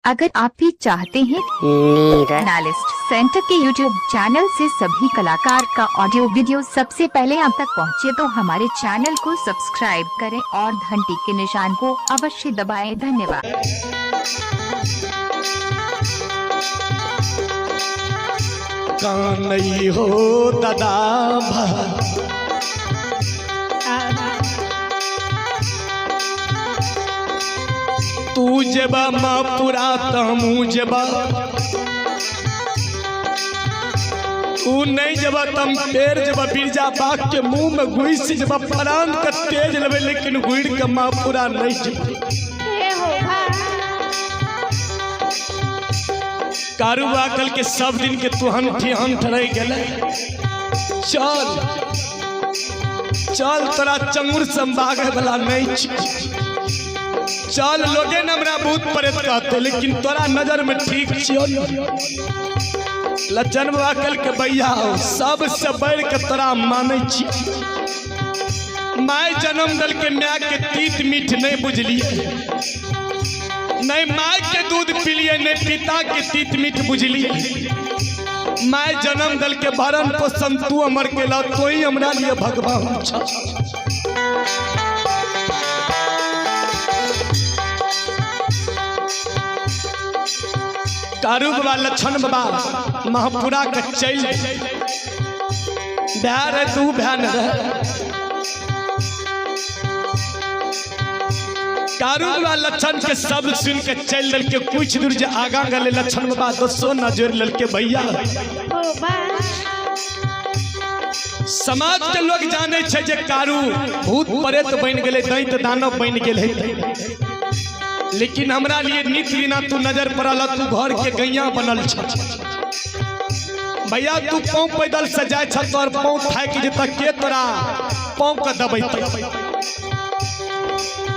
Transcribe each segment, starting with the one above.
अगर आप भी चाहते हैं नीरज एनालिस्ट सेंटर के YouTube channel से सभी कलाकार का ऑडियो वीडियो सबसे पहले आप तक पहुंचे तो हमारे चैनल को सब्सक्राइब करें और घंटी के निशान को अवश्य दबाएं। धन्यवाद। कानई हो दादा भा तू जेबा माँ पूरा तमू जेबा, तू नहीं जेबा तम पेड़ जेबा, बिरजा बाग के मुंह में घुस जेबा, प्राण का तेज लबे लेकिन गुड़ के माँ पूरा नहीं जेबा। कारूबा कल के सब दिन के तू हंठी हंठ रह गेले। चल चल तोरा चंगुर संभागे वाला नहीं छी। चल लोगे न हमरा भूत प्रेत कहते लेकिन तोरा नजर में ठीक छियो। लज्जन बाबा कल के भैया सबसे बढ़ के तोरा मानै छी। My जन्म दल के my के तीत मीठ नहीं बुझलिए, नहीं my के दूध पिलिए, नहीं पिता के तीत मीठ बुझलिए। My जन्म दल के भरण पोषण तू अमर के ला तो ही हमरा लिए भगवान छ। कारू बाबा लक्षण बाबा महापुरा के चल भै रहे तू भै न रहे। कारू बाबा लक्षण के सब सुन के चल दल के कुछ दूर जे आगा गले लक्षण बाबा दसो नजर ललके भैया। समाज के लोग जाने छे जे कारू भूत प्रेत बन गेले, दैत दानव बन गेले, लेकिन हमरा लिए नित बिना तू नजर पड़ल, तू घर के गैया बनल छ। भैया तू पाँव पैदल से जाय छ तोर पाँव थाकि जेतऽ के तोरा पाँव के दबैतै।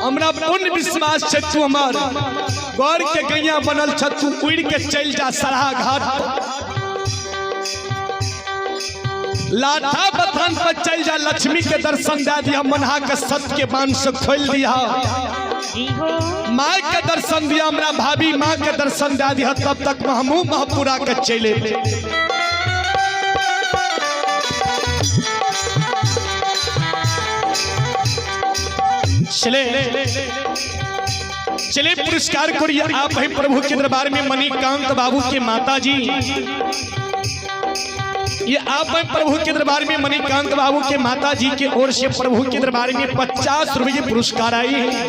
हमरा पूर्ण विश्वास छै तू हमर घर के गैया बनल छ, तू उड़ के चलि जा सराहा घाट पर, लाठा बथान पर चलि जा, लक्ष्मी के दर्शन दे दिया, मनहा के सत के बांध से खोलि दिया, माँ के दर्शन दिया, हमरा भाभी माँ के दर्शन दे दिया, तब तक हमहूँ महपुरा के चले। चले चले पुरस्कार करिए आप है प्रभु के दरबार में मणिकांत बाबू के माता जी। ये आप है प्रभु के दरबार में मणिकांत बाबू के माता जी के ओर से प्रभु के दरबार में 50 रुपये पुरस्कार आई है।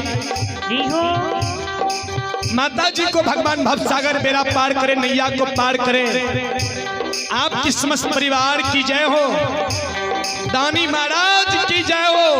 माता जी को भगवान भवसागर बेड़ा पार करे, नैया को पार करे। आपकी समस्त परिवार की जय हो, दानी महाराज की जय हो।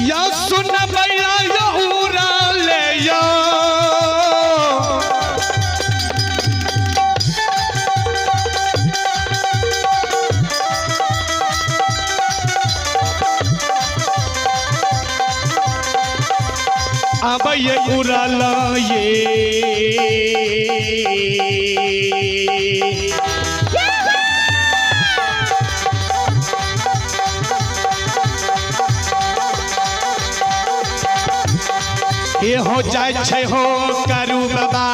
या सुन भैया यहूरा ले या, अब ये उड़ाला ये ये हो जाए छे हो करू बाबा,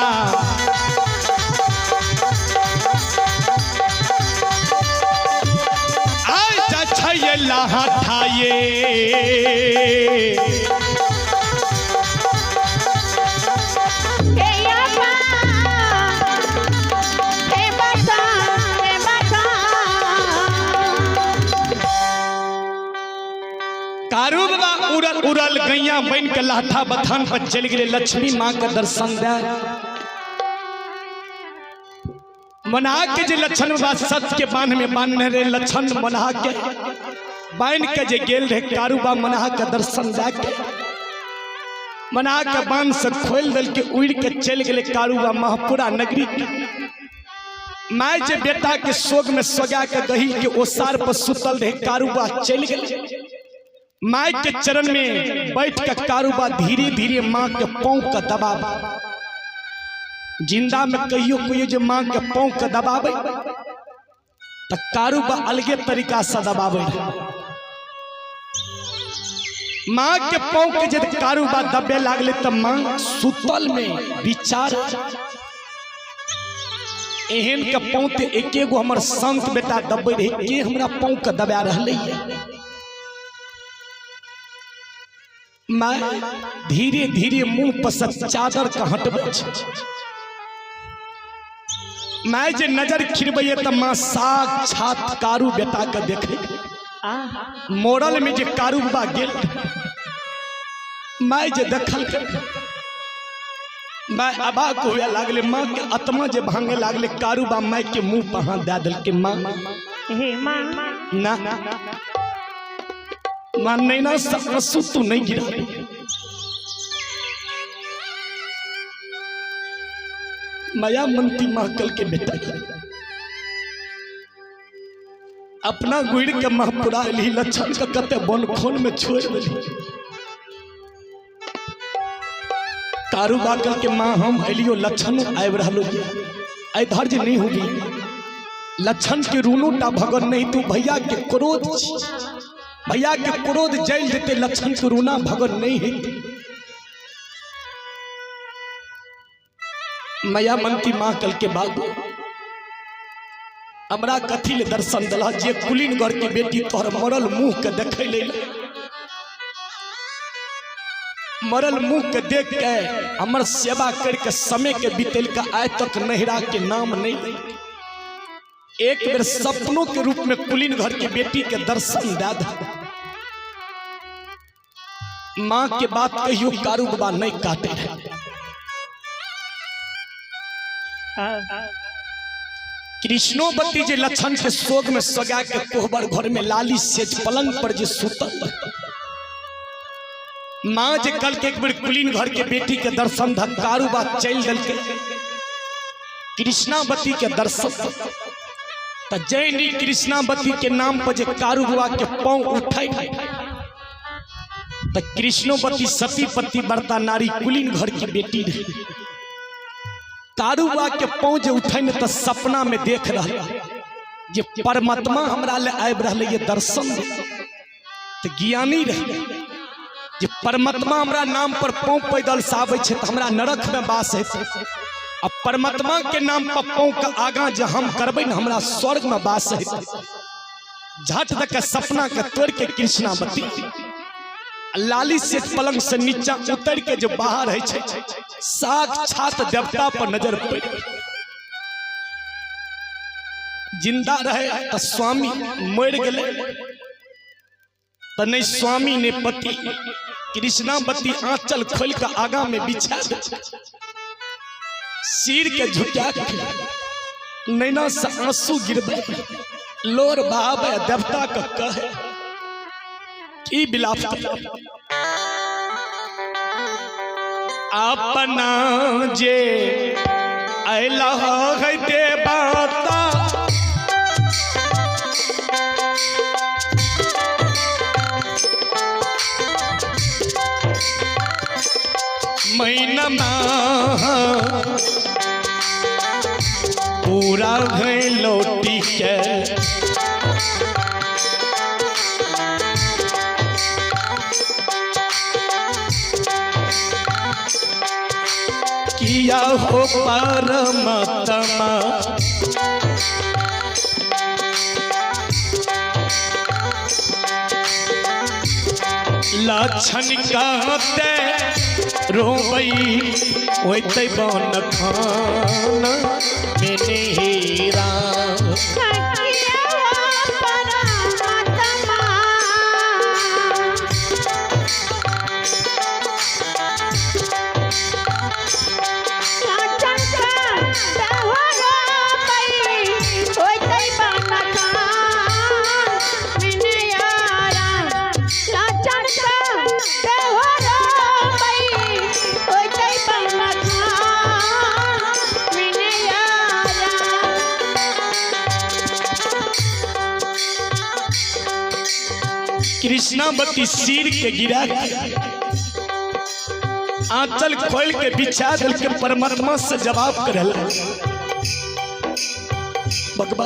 आ जा छे ये लाहा थाये। बाबा उड़ल उड़ल गैया बन के लाठा बथान पर चलि गेलै लक्ष्मी माँ के दर्शन दे। मना के जे लक्षण बाबा सत के बांध में बांधने रहे, लक्षण मना के बांध के जे गेल रहे कारू बा मना के दर्शन दे के मना के बांध से खोल दल के उड़ के चलि गेलै कारू बा महपुरा नगरी के। माय जे बेटा के शोक में सोगा के गही के ओसार पर सुतल रहे कारूबा चलि गेलै। माय के चरण में बैठ के कारूबा धीरे धीरे माँ के पाँव के दबावे। जिंदा में कहियो कहियो जे माँ के पाँव के दबावे तो कारूबा अलगे तरीका से दबावे। माँ के पाँव के जब कारूबा दबे लागले तब माँ सुतल में विचार एहन के पाँव ते एके गो हमर संत बेटा दबे रहे, के हमरा पाँव के दबा रहलै है। माँ धीरे धीरे मुंह पर से चादर के हटबै छै। माय जे नजर खिरबैये त माँ साक्षात कारू बेटा के देखे। मोरल में जे कारू बा गेल माय जे देखल माय अबाक हुए लागले। माँ के आत्मा जे भांगे लागले कारू बा माय के मुंह पर हाथ दे देलकै। माँ हे माँ ना माँ नैना से आंसू तू नहीं गिरा। माया मंती महकल के बेटा अपना गुड़ के महपुरा ली लक्षण के कते बन खोन में छोड़ दिली। कारू बाकल के माँ हम अलियो लक्षण आबि रहलो ये धैर्य नहीं होगी। लक्षण के रूनो टा भगन नहीं तू भैया के क्रोध छी। भैया के क्रोध जल जेते लक्षण के रूना भगन नहीं है। माया मंती माँ कल के बाबू हमरा कथी ले दर्शन दला जे कुलीन घर के बेटी तोहर मरल मुंह के देखे ले मरल मुंह के देख के हमर सेवा करके समय के बीतल के आय तक नहिरा के नाम नहीं। एक बेर सपनों के रूप में कुलीन घर के बेटी के दर्शन दे दे। माँ के बात कहियो कारू बाबा नहीं काटे रहे। कृष्णोवती जे लक्षण के शोक में सजा के कोहबर घर में लाली सेज पलंग पर जे सुतल माँ जे कल के एक बेर कुलीन घर के बेटी के दर्शन धक कारू बा चल दल के कृष्णावती के दर्शन त जैनी कृष्णावती के नाम पर जे कारू बुआ के पांव उठाई त कृष्णोवती सती पति बरता नारी कुलीन घर की बेटी रही। कारू बुआ के पांव जे उठाई त सपना में देख रहा जे परमात्मा हमरा ले आबि रहलै ये दर्शन त ज्ञानी रहे जे परमात्मा हमरा नाम पर पांव पैदल से आबै छै त हमरा नरक में वास हेतै। आ परमात्मा के नाम पर पांव के आगाँ जे हम करबै ने हमरा स्वर्ग में वास हेतै। झट दऽ के सपना के तोड़ के कृष्णावती लाली से पलंग से नीचा उतर के जो बाहर है छै साक्षात देवता पर नजर पड़ जिंदा रहे त स्वामी मर गेलै त नहीं स्वामी ने पति कृष्णावती आंचल खोल के आगा में बिछा दे सिर के झुका के नैना से आंसू गिरबे लोर बहावे देवता के कहे की बिलाप अपना जे अला है देवता महीना पूरा है लौटी के किया हो परमात्मा लक्षण कहते रोबई होते बन खान मेरे हीरा सखिया हो परमात्मा। कृष्णावती सिर के गिरा के आंचल खोल के बिछा दल के परमात्मा से जवाब करल। भगवान